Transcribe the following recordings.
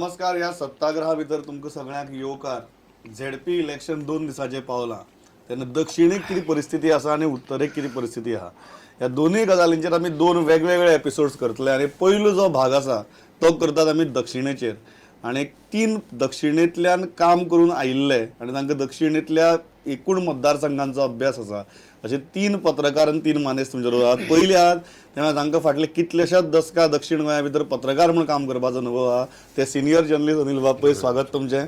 नमस्कार. ह्या सत्याग्रहा भितर तुमकां सगळ्यांक येवकार. झेडपी इलेक्शन 2 दिसांचेर पावलां तेन्ना दक्षिणेक कितें परिस्थिती आसा आनी उत्तरेक कितें परिस्थिती आहा, ह्या दोनूय गजालींचेर आमी दोन वेगवेगळे एपिसोड्स करतले. आनी पयलो जो भाग आसा तो करतात आमी दक्षिणेचेर. आनी तीन दक्षिणेंतल्यान काम करून आयिल्ले आनी तांकां दक्षिणेंतल्या एकूण मतदारसंघांचो अभ्यास आसा अशे तीन पत्रकार आनी तीन मानेस्त तुमच्या बरोबर आहात. पयले आहात तेन्ना तांकां फाटले कितलेशाच दसकां दक्षिण गोंया भितर पत्रकार म्हूण काम करपाचो अनुभव आहा, ते सिनियर जर्नलिस्ट अनिल बाब पै, स्वागत तुमचें.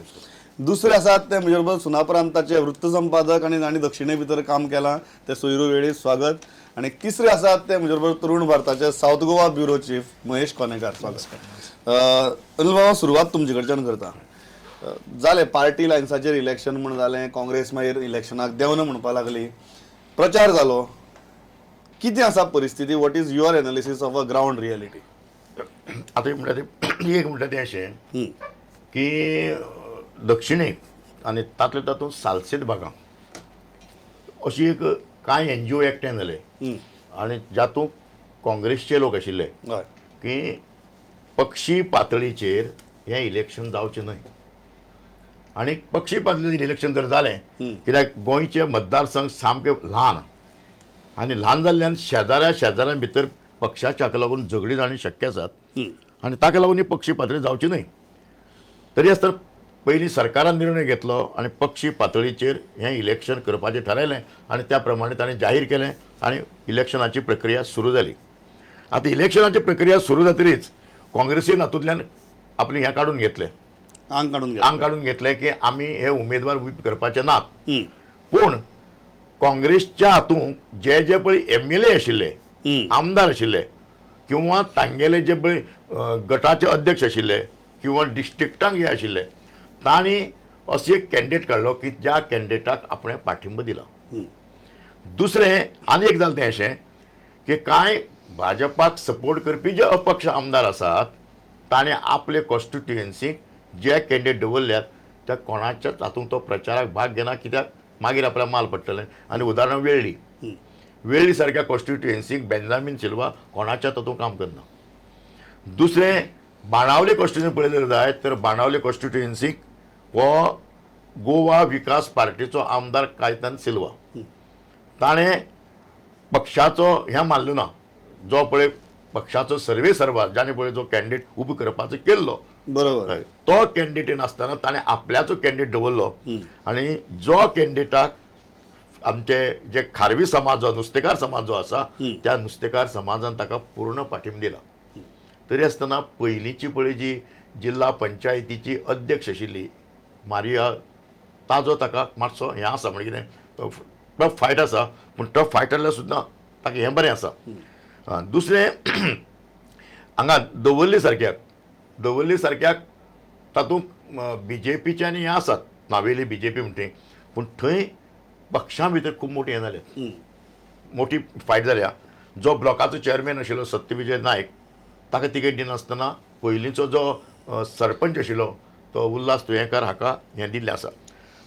दुसरे आसात ते म्हजे बरोबर सुनापरांताचे वृत्तसंपादक आनी तांणी दक्षिणे भितर काम केलां, ते सोयरू वेळीप, स्वागत. आनी तिसरे आसात ते म्हजे बरोबर तरुण भारताचे south Goa bureau chief Mahesh Konekar, स्वागत. अनिल बाबा, सुरवात तुमचे कडच्यान करता. जालें, पार्टी लायन्साचेर इलेक्शन म्हूण जालें, काँग्रेस मागीर इलेक्शनाक देंवना म्हणपाक लागली, प्रचार जालो. कितें आसा परिस्थिती? What is your analysis of a ground reality? आतां एक म्हणटा तें, एक म्हणटा तें अशें की दक्षिणेक आनी तातूंतले तातूंत सालसेत भागांत अशी एक कांय एनजीओ एकठांय जाले आनी जातूंत काँग्रेसचे लोक आशिल्ले की पक्षी पातळीचेर हें इलेक्शन जावचें न्हय. आनी पक्षी पातळीचेर इलेक्शन जर जालें, कित्याक गोंयचे मतदारसंघ सामके ल्हान आनी ल्हान जाल्ल्यान शेजाऱ्या शेजाऱ्यां भितर पक्षाच्या हाका लागून झगडीं जावणी शक्य आसात आनी ताका लागून ही पक्षी पातळी जावची न्हय. तरी आसतना पयलीं सरकारान निर्णय घेतलो आनी पक्षी पातळीचेर हें इलेक्शन करपाचें थारायलें आनी त्या प्रमाणे ताणें जाहीर केलें आनी इलेक्शनाची प्रक्रिया सुरू जाली. आतां इलेक्शनाची प्रक्रिया सुरू जातरीच काँग्रेसीन हातूंतल्यान आपलें हें काडून घेतलें. आंग काडून आंग काडून घेतलें की आमी हे उमेदवार उबे करपाचे नात. घ्या. पूण काँग्रेसच्या हातूंत जे जे पळय एमएलए आशिल्ले, आमदार आशिल्ले किंवा तांगेले जे पळय गटाचे अध्यक्ष आशिल्ले किंवा डिस्ट्रिक्टांक हे आशिल्ले, तांणी असो एक कॅन्डिडेट काडलो की ज्या कॅन्डिडेटाक आपणें पाठिंबो दिला. दुसरें आनी एक जालें तें अशें की कांय भाजपाक सपोर्ट करपी जे अपक्ष आमदार आसात, ताणें आपले कॉन्स्टिट्युएन्सीक जे कॅन्डिडेट दवरल्यात त्या कोणाच्याच हातूंत तो प्रचाराक भाग घेना, कित्याक मागीर आपल्याक माल पडटलें. आनी उदाहरण वेळ्ळी, वेळ्ळी सारक्या कॉन्स्टिट्युएन्सीक बेंजामीन सिल्वा कोणाच्या तातूंत काम करना. दुसरें बाणावले कॉन्स्टिट्युएन्सी पळयलें जायत तर बाणावले कॉन्स्टिट्युएन्सीक हो गोवा विकास पार्टीचो आमदार कायतान सिल्वा, ताणें पक्षाचो हें मानलो ना. जो पळय पक्षाचो सर्वे सर्वा जाणें पळय जो कॅन्डिडेट उबो करपाचो केल्लो, तो कॅन्डिडेट नासतना ताणें आपल्याचो कॅन्डिडेट दवरलो आनी जो कॅन्डिडेटाक आमचे जे खारवी समाज जो, नुस्तेकार समाज जो आसा, त्या नुस्तेकार समाजान ताका पूर्ण पाठिंबो दिला. तरी आसतना पयलींची पळय जी जिल्हा पंचायतीची अध्यक्ष आशिल्ली मारिया, ताजो ताका मातसो हें आसा, म्हणजे कितें, टफ फायट आसा. पूण टफ फायट जाल्यार सुद्दां ताका हें बरें आसा. दुसरें हांगा दवर्ली सारक्याक, दवर्ली सारक्याक तातूंत बीजेपीचे आनी हें आसात, नावेली बीजेपी म्हणटा, पूण थंय पक्षां भितर खूब मोटी हें जालें, मोठी फायट जाल्या. जो ब्लॉकाचो चेअरमॅन आशिल्लो सत्यविजय नायक, ताका तिकेट दिनासतना पयलींचो जो सरपंच आशिल्लो तो उल्हास तुयेंकार हाका हें दिल्लें आसा.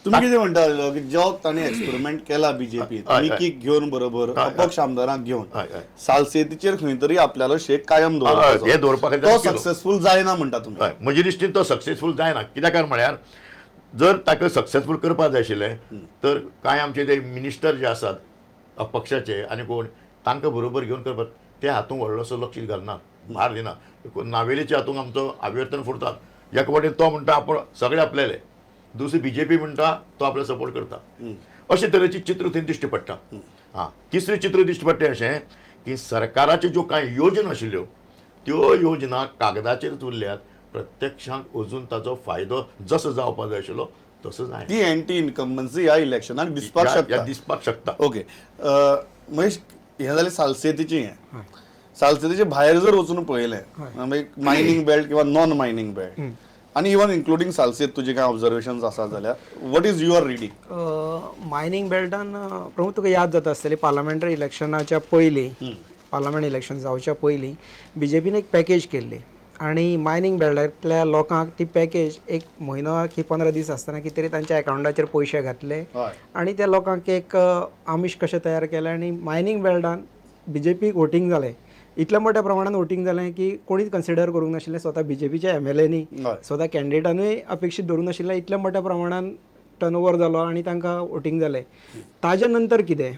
तुम्ही कितें म्हणटा की जो तांणी एक्सपेरिमेंट केला बीजेपी निकीक घेवन, बरोबर अपक्ष आमदारांक घेवन, हय हय सालसेतीचेर खंय तरी आपल्यालो शेक कायम दवरपाचो, हे दवरपा खातीर तो केलो. सक्सेसफूल जायना म्हणटा तुमी? हय, म्हजे दृश्टीन तो सक्सेसफूल जायना. कित्याक काय म्हळ्यार जर ताका सक्सेसफूल करपाक जाय आशिल्लें तर कांय आमचे ते मिनिस्टर जे आसात अपक्षाचे आनी कोण तांकां बरोबर घेवन करपाक, ते हातूंत व्हडलोसो लक्ष घालना, भार दिना. नावेलीच्या हातूंत आमचो आव्यर्तन फुरतात. एका वटेन तो म्हणटा आपूण सगळे आपलेले, दुसरी बीजेपी म्हणटा तो आपलो सपोर्ट करता. अशे तरेची चित्र थंय दिश्टी पडटा. आं, तिसरें चित्र दिश्टी पडटा अशें की सरकाराच्यो ज्यो कांय योजना आशिल्ल्यो त्यो योजना कागदाचेरच उरल्यात, प्रत्यक्षांत अजून ताचो फायदो जसो जावपा जाय आशिल्लो तसो जायना. ती अँटी इन्कम्बन्सी ह्या इलेक्शनाक दिसपाक ह्या शकता. दिसपाक शकता. ओके महेश, हें जालें सालसेतीचें. हें सालसेतीचे भायर जर वचून पळयलें, मागीर मायनींग बेल्ट किंवा नॉन मायनींग बेल्ट आनी इवन इन्क्लुडींग सालसेत, तुजे कांय ऑब्जर्वेशन आसा जाल्यार what is your reading? Mining बेल्टान Pramod, तुका याद जाता आसतली, पार्लमेंटरी इलेक्शनाच्या पयलीं, पार्लमेंट इलेक्शन जावच्या पयलीं बीजेपीन एक पॅकेज केल्ली आनी मायनींग बेल्टांतल्या लोकांक ती पॅकेज एक म्हयनो की 15 दीस आसतना कितें तरी तांच्या एकावंटाचेर पयशे घातले आनी त्या लोकांक एक आमिश कशें तयार केलें आनी मायनींग बेल्टान बीजेपीक वोटींग जालें. इतल्या मोठ्या प्रमाणात वोटींग जालें की कोणीच कन्सिडर करूंक नाशिल्लें, स्वता बीजेपीच्या एमएलएनी, स्वता कॅन्डिडेटानूय अपेक्षीत धरूंक नाशिल्लें इतल्या मोठ्या प्रमाणान टर्न ओवर जालो आनी तांकां वोटींग जालें. ताजे नंतर कितें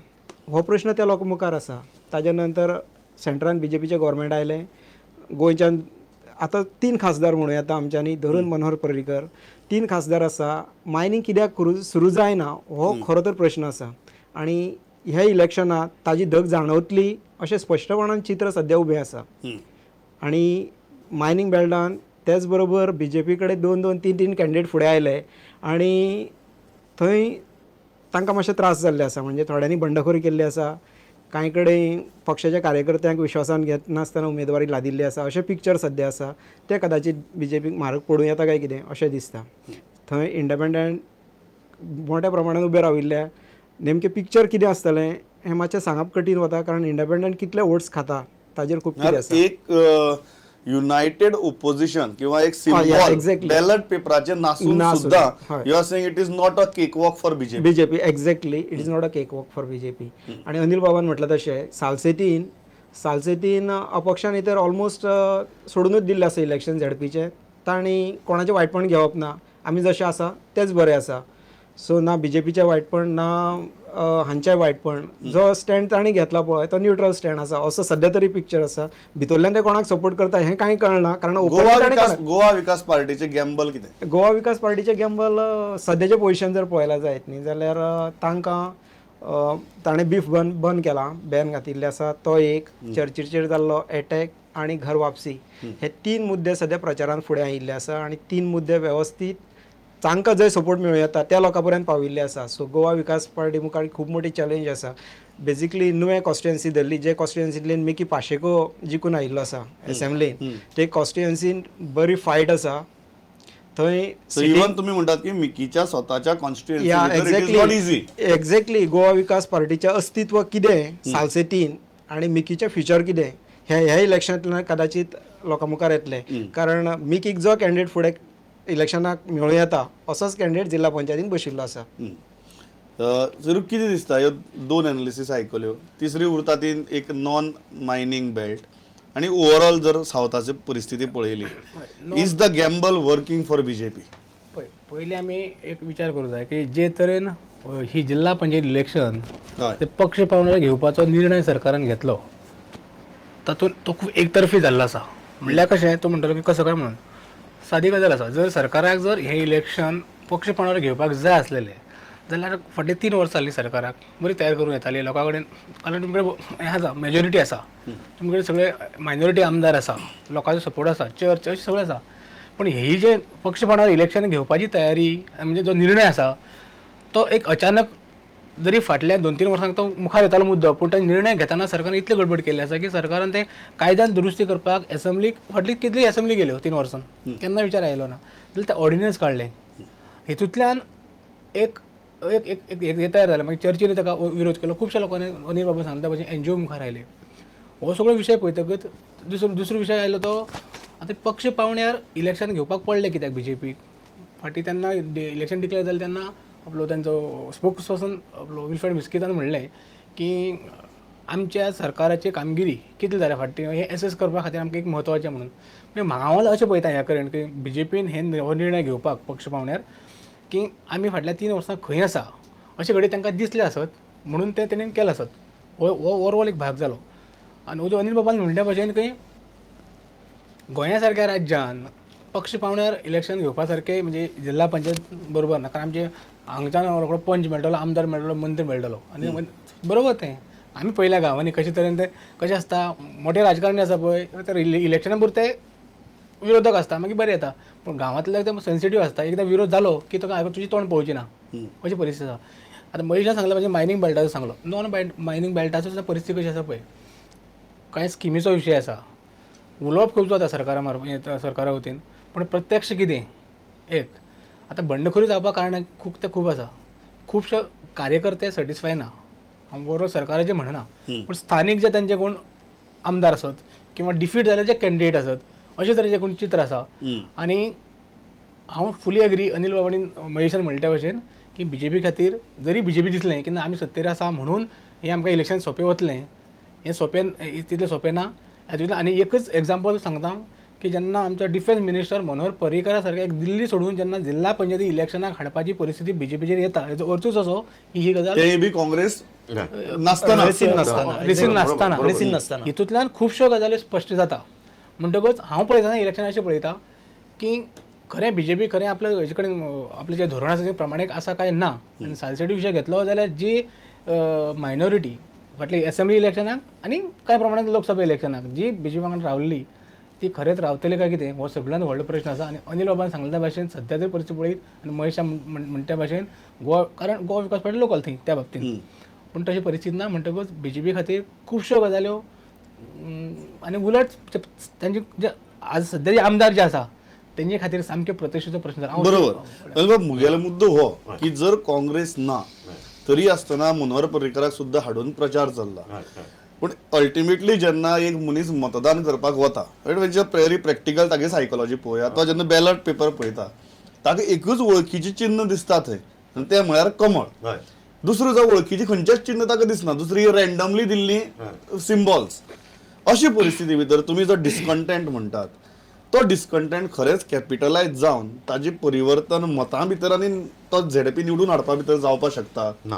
हो प्रश्न त्या लोकां मुखार आसा. ताजे नंतर सेंट्रान बीजेपीचें गव्हर्मेंट आयलें, गोंयच्यान आतां 3 खासदार म्हणूं येता आमच्यांनी धरून मनोहर पर्रीकर 3 खासदार आसा. मायनींग कित्याक सुरू जायना हो खरो तर प्रश्न आसा आनी ह्या इलेक्शनाक ताजी धग जाणवतली अशें स्पश्टपणान चित्र सद्या उबें आसा. आनी मायनींग बेल्टान तेच बरोबर बीजेपी कडेन 2 2 3 3 कॅन्डिडेट फुडें आयले आनी थंय तांकां मातशे त्रास जाल्ले आसा. म्हणजे थोड्यांनी बंडखोरी केल्ली आसा, कांय कडेन पक्षाच्या कार्यकर्त्यांक विश्वासान घेतनासतना उमेदवारी लादिल्ली आसा, अशें पिक्चर सद्या आसा. तें कदाचित बीजेपीक म्हारग पडूं येता काय कितें अशें दिसता. थंय इंडिपेंडंट मोठ्या प्रमाणान उबे राविल्ले, नेमकें पिक्चर कितें आसतलें हें मातशें सांगप कठीण वता, कारण इंडिपेंडंट कितले वोट्स खाता ताजेर खूब कितें आसा. एक युनायटेड ओपोजिशन किंवा एक सिंबॉल बॅलट पेपराचे नासून सुद्धा you are saying it is not a cake walk for BJP. BJP exactly, it is not a cake walk for BJP. आणि अनिल बाबान म्हटलं तशें सालसेतीन अपक्षांनी तर ऑलमोस्ट सोडूनच दिल्लें आसा इलेक्शन झेडपीचें. तांणी कोणाचें वायटपण घेवप ना, आमी जशें आसा तेंच बरें आसा. सो ना बीजेपीचें वायटपण ना हांचें वायटपण, जो स्टँड तांणी घेतला पळय तो न्यूट्रल स्टँड आसा असो सद्या तरी पिक्चर आसा. भितरल्यान ते कोणाक सपोर्ट करता हें कांय कळना, कारण गोवा विकास पार्टीचें गॅम्बल कितें? गोवा विकास पार्टीचें गॅम्बल सद्याचें पोजिशन जर पळयलां जायत न्ही जाल्यार तांकां ताणें बीफ बंद केला, बॅन घातिल्लें आसा, तो एक चर्चीचेर जाल्लो एटॅक आनी घर वापसी हे 3 मुद्दे सद्या प्रचारान फुडें आयिल्ले आसा आनी 3 मुद्दे वेवस्थीत तांकां जंय सपोर्ट मेळूं येता त्या लोकां पर्यंत पाविल्ले आसा. सो गोवा विकास पार्टी मुखार खूब मोठी चॅलेंज आसा. बेजिकली नुवें कॉन्स्टिट्युएन्सी धरली, जे कॉन्स्टिट्युएन्सींतल्यान मिकी पाशेको जिखून आयिल्लो आसा एसेंब्लीन, ते कॉन्स्टिट्युएन्सीन बरी फायट आसा थंय. इवन तुमी म्हणटात की मिकीच्या स्वताच्या कॉन्स्टिट्युएन्सी एक्झॅक्टली गोवा विकास पार्टीचें अस्तित्व कितें सालसेतीन आनी मिकीचें फ्युचर कितें हे ह्या इलेक्शनांतल्यान कदाचित लोकां मुखार येतलें, कारण मिकीक जो कॅन्डिडेट फुडें इलेक्शनाक मेळूं येता असोच कॅन्डिडेट जिल्हा पंचायतीन बशिल्लो आसा. जरूर कितें दिसता ह्यो 2 एनालिसीस आयकल्यो, तिसरी उरता ती एक नॉन मायनींग बेल्ट आनी ओवरऑल जर सावथाची परिस्थिती पळयली, is the gamble working for BJP? पळय, पयलीं आमी एक विचार करूं जाय की जे तरेन ही जिल्हा पंचायत इलेक्शन ते पक्ष पावंड्यार घेवपाचो निर्णय सरकारान घेतलो तातूंत तो खूब एकतर्फी जाल्लो आसा. म्हणल्यार कशें तो म्हणटलो की कसो काय म्हणून सादी गजाल आसा, जर सरकाराक जर हें इलेक्शन पक्ष पावंड्यार घेवपाक जाय आसलेलें जाल्यार फाटलीं 3 वर्सां जालीं सरकाराक बरी तयार करूं येताली लोकां कडेन, कारण तुमचे कडेन हें आसा, मेजॉरिटी आसा, तुमचे कडेन सगळे मायनॉरिटी आमदार आसा, लोकांचो सपोर्ट आसा, चर्च अशें सगळें आसा. पूण ही जे पक्ष पावंड्यार इलेक्शन घेवपाची तयारी म्हणजे जो निर्णय आसा तो एक अचानक जरी फाटल्या 2-3 वर्सांक तो मुखार येतालो मुद्दो, पूण तो निर्णय घेतना सरकारान इतली गडबड केल्ली आसा की सरकारान ते कायद्यान दुरुस्ती करपाक एसेंब्लीक फाटली कितली एसेंब्ली गेल्यो 3 वर्सां केन्ना विचार आयलो ना, जाल्यार ते ऑर्डिनन्स काडले. हितूंतल्यान एक एक एक एक तयार जालें, मागीर चर्चीन ताका विरोध केलो, खुबश्या लोकांनी अनिल बाबा सांगता भशेन एनजीओ मुखार आयले. हो सगळो विशय पळयतकच दुसरो विशय आयलो तो आतां पक्ष पावंड्यार इलेक्शन घेवपाक पडलें कित्याक बीजेपीक फाटीं तेन्ना इलेक्शन डिक्लेअर जालें तेन्ना आपलो तांचो स्पोक्स पर्सन आपलो विल्फ्रेड मिस्कितान म्हणलें की आमच्या सरकाराची कामगिरी कितली जाल्या फाटीं हें एसेस करपा खातीर आमकां एक म्हत्वाचें म्हणून. म्हणजे हांव अशें पळयता ह्या कडेन की बीजेपीन हे हो निर्णय घेवपाक पक्ष पावंड्यार की आमी फाटल्या 3 वर्सां खंय आसा अशें घडये तांकां दिसलें आसत म्हणून तें तेणेन केलें आसत. हो ओवरऑल एक भाग जालो. आनी जो अनिल बाबान म्हणल्या भशेन की गोंया सारक्या राज्यान पक्ष पावंड्यार इलेक्शन घेवपा सारकें म्हणजे जिल्हा पंचायत बरोबर ना, कारण आमचे हांगच्यान रोखडो पंच मेळटलो, आमदार मेळटलो, मंत्री मेळटलो आनी बरोबर तें आमी पळयल्या गांवांनी कशे तरेन ते कशें आसता, मोठे राजकारणी आसा पळय ते इलेक्शना पुरते विरोधक आसता मागीर बरें येता, पूण गांवांतले एकदम सेन्सिटीव आसता, एकदां विरोध जालो की तुका तुजी तोंड पळोवची ना अशी परिस्थिती आसा. आतां महेशान सांगलें म्हणजे मायनींग बेल्टाचो सांगलो, नॉन मायनींग बेल्टाचो सुद्दां परिस्थिती कशी आसा पळय, कांय स्किमीचो विशय आसा, उलोवप खूब जाता सरकारा मार्फत सरकारा वतीन, पूण प्रत्यक्ष कितें एक आतां बंडखोरी जावपा कारणां खूब ते खूब आसा, खुबशे कार्यकर्ते सॅटिस्फाय ना, हांव बरोबर सरकाराचें म्हणना, पूण स्थानीक जे तांचे कोण आमदार आसत किंवा डिफीट जाल्ले जे कॅन्डिडेट आसत अशे तरेचें कोण चित्र आसा. आनी हांव फुली एग्री अनिल बाबांनी महेशान म्हणटा त्या भशेन की बीजेपी खातीर जरी बीजेपी दिसलें की ना आमी सत्तेर आसा म्हणून हें आमकां इलेक्शन सोंपें वतलें, हें सोंपें तितलें सोंपें ना. हातूंतल्यान आनी एकच एग्जाम्पल सांगता की जेन्ना आमचो डिफेन्स मिनिस्टर मनोहर पर्रीकरा सारके एक दिल्ली सोडून जेन्ना जिल्हा पंचायती इलेक्शनाक हाडपाची परिस्थिती बीजेपीचेर येता, हेजो अर्थूच असो की ही गजाल ते बी काँग्रेस नासतना रेसीन नासतना. रेसीन नासतना, रेसीन नासतना. हितूंतल्यान खुबश्यो गजाली स्पश्ट जाता. म्हणटकच हांव पळयतना इलेक्शन अशें पळयता की खरें बीजेपी खरें आपल्या हेजे कडेन आपलें जें धोरण आसा तें प्रमाणीक आसा काय ना. आनी सालसेटी विशय घेतलो जाल्यार जी मायनॉरिटी फाटली एसेंब्ली इलेक्शनाक आनी कांय प्रमाणांत लोकसभा इलेक्शनाक जी बीजेपी वांगडा रावल्ली ती खरेंच रावतली काय कितें हो सगळ्यांत व्हडलो प्रश्न आसा. आनी अनिल बाबान सांगल्या त्या भाशेन सद्या तरी परिस्थिती पळयत आनी महेशा म्हणटा भाशेन गोवा, कारण गोवा विकास पार्टी लोकल थंय त्या बाबतींत, पूण तशी परिस्थिती ना. म्हणटकच बीजेपी खातीर खुबश्यो गजाल्यो आनी उलट तांचे जे आज सद्या जे आमदार जे आसा तेंचे खातीर सामके प्रतिश्ठेचो प्रश्न जाला. बरोबर. अनिल बाब, मुगेलो मुद्दो हो की जर काँग्रेस ना तरी आसतना मनोहर पर्रीकराक सुद्दां हाडून प्रचार चल्ला, पूण अल्टिमेटली जेन्ना एक मनीस मतदान करपाक वता, व्हेरी प्रॅक्टिकल तागे सायकोलॉजी पळोवया, तो जेन्ना बॅलट पेपर पळयता ताका एकूच वळखीचें चिन्न दिसता थंय, आनी तें म्हळ्यार कमळ. दुसरो जो वळखीचें खंयचेंच चिन्न ताका दिसना, दुसरी रँडमली दिल्ली सिम्बॉल्स. अशी परिस्थिती भितर तुमी जो डिस्कंटेंट म्हणटात तो डिस्कंटेंट खरेंच कॅपिटलायज जावन ताजें परिवर्तन मतां भितर आनी तो झेडपी निवडून हाडपा भितर जावपाक शकता? ना,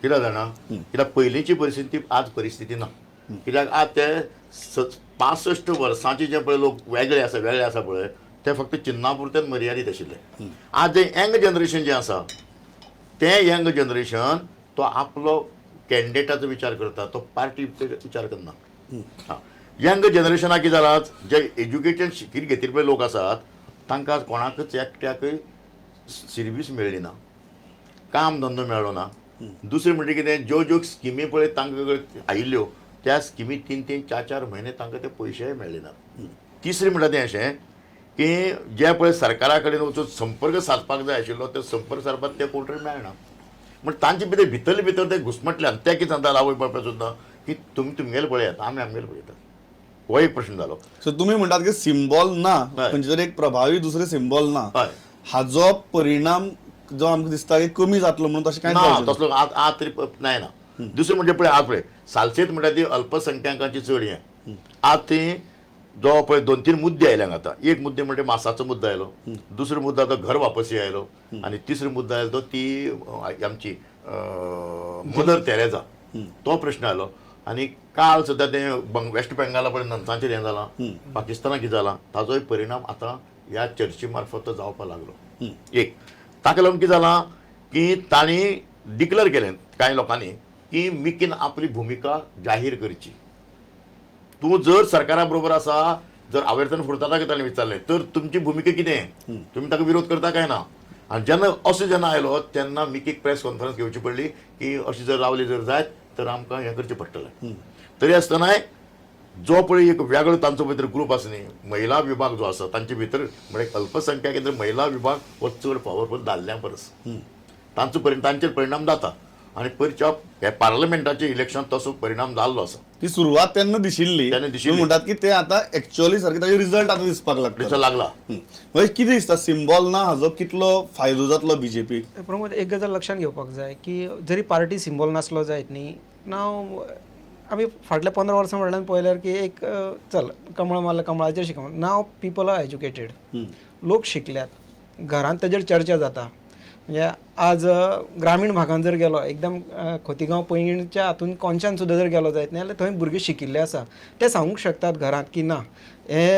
कित्याक जाणा, कित्याक पयलींची परिस्थिती आज परिस्थिती ना. कित्याक आज ते 65 वर्सांचे जे पळय लोक वेगळे आसा, वेगळे आसा पळय, ते फक्त चिन्ना पुरतेच मर्यादीत आशिल्ले. आज जे यंग जनरेशन जें आसा तें यंग जनरेशन तो आपलो कॅन्डिडेटाचो विचार करता, तो पार्टी विचार करना. हां, यंग जनरेशनाक कितें जालां, जे एज्युकेशन शिकीत घेतिल्ले पळय लोक आसात तांकां कोणाकच एकट्याकय सर्वीस मेळ्ळी ना, काम धंदो मेळ्ळो ना. दुसरें म्हणजे कितें, ज्यो ज्यो स्किमी पळय तांकां आयिल्ल्यो त्या स्किमी 3-3, 4-4 म्हयने तांकां ते पयशेय मेळ्ळे नात. तिसरें म्हणटा तें अशें की जे पळय सरकारा कडेन वचून संपर्क सादपाक जाय आशिल्लो ते संपर्क सादपाक ते कोण तरी मेळना, म्हण तांचे भितर भितरले भितर ते घुसमटले. आनी ते कितें सांगता आवय बापाय सुद्दां की तुमी तुमगेले पळयात, आमी आमगेले पळयतात. हो एक प्रश्न जालो. सो तुमी म्हणटात की सिम्बॉल ना, खंयचे तरी एक प्रभावी दुसरें सिम्बॉल ना, हाजो परिणाम जो आमकां दिसता की कमी जातलो म्हणून तशें कांय ना, तसलो आज आज तरी नाही ना. दुसरें म्हणजे पळय आज पळय सालसेत म्हणटा ती अल्पसंख्याकांची चड हें आज ती जो पळय 2-3 मुद्दे आयले आतां. एक मुद्दे म्हणजे मासाचो मुद्दो आयलो, दुसरो मुद्दो आतां घर वापसी आयलो, आनी तिसरो मुद्दो आयलो तो ती आमची मदर तेरेजा तो प्रश्न आयलो. आनी काल सुद्दां तें वेस्ट बेंगाला पळय नंतांचेर हें जालां, पाकिस्तानाक कितें जालां, ताजोय परिणाम आतां ह्या चर्ची मार्फत जावपाक लागलो. एक ताका लागून कितें जालां की तांणी डिक्लेर केलें कांय लोकांनी की मिकीन आपली भुमिका जाहीर करची. तूं जर सरकारा बरोबर आसा, जर आवर्तन फुरता ताणें विचारलें तर तुमची भुमिका कितें, तुमी ताका विरोध करता काय ना. आनी जेन्ना अशें जेन्ना आयलो तेन्ना मिकीक प्रेस कॉन्फरन्स घेवची पडली की अशी जर रावली जर जायत तर आमकां हें करचें पडटलें. तरी आसतनाय जो पळय एक वेगळो तांचो भितर ग्रूप आसा न्ही, महिला विभाग जो आसा तांचे भितर म्हणजे अल्पसंख्याक भितर महिला विभाग हो चड पावरफूल दादल्यां परस, तांचो तांचेर परिणाम जाता. आनी पयरच्या हे पार्लमेंटाचे इलेक्शन तसो परिणाम जाल्लो आसा. ती सुरवात तेन्ना दिशिल्ली, तेन्ना दिशिल्ली. म्हणटात की ते आतां एक्च्युअली सारके ताजे रिजल्ट आतां दिसपाक लागता, दिसपाक लागला. म्हणजे कितें दिसता सिम्बॉल ना हाजो कितलो फायदो जातलो बीजेपीक? प्रमोद, एक गजाल लक्षांत घेवपाक जाय की जरी पार्टी सिम्बॉल नासलो जायत न्ही, नाव आमी फाटल्या 15 वर्सां म्हणल्यार पळयल्यार की एक चल कमळ मारलें कमळाचेर शिकप, नाव पीपल आर एज्युकेटेड, लोक शिकल्यात, घरांत ताजेर चर्चा जाता. म्हणजे आज ग्रामीण भागान जर गेलो एकदम खोतीगांव पैंगीणच्या हातून कोनशान सुद्दां जर गेलो जायत न्ही जाल्यार थंय भुरगे शिकिल्ले आसा, ते सांगूंक शकतात घरांत की ना हें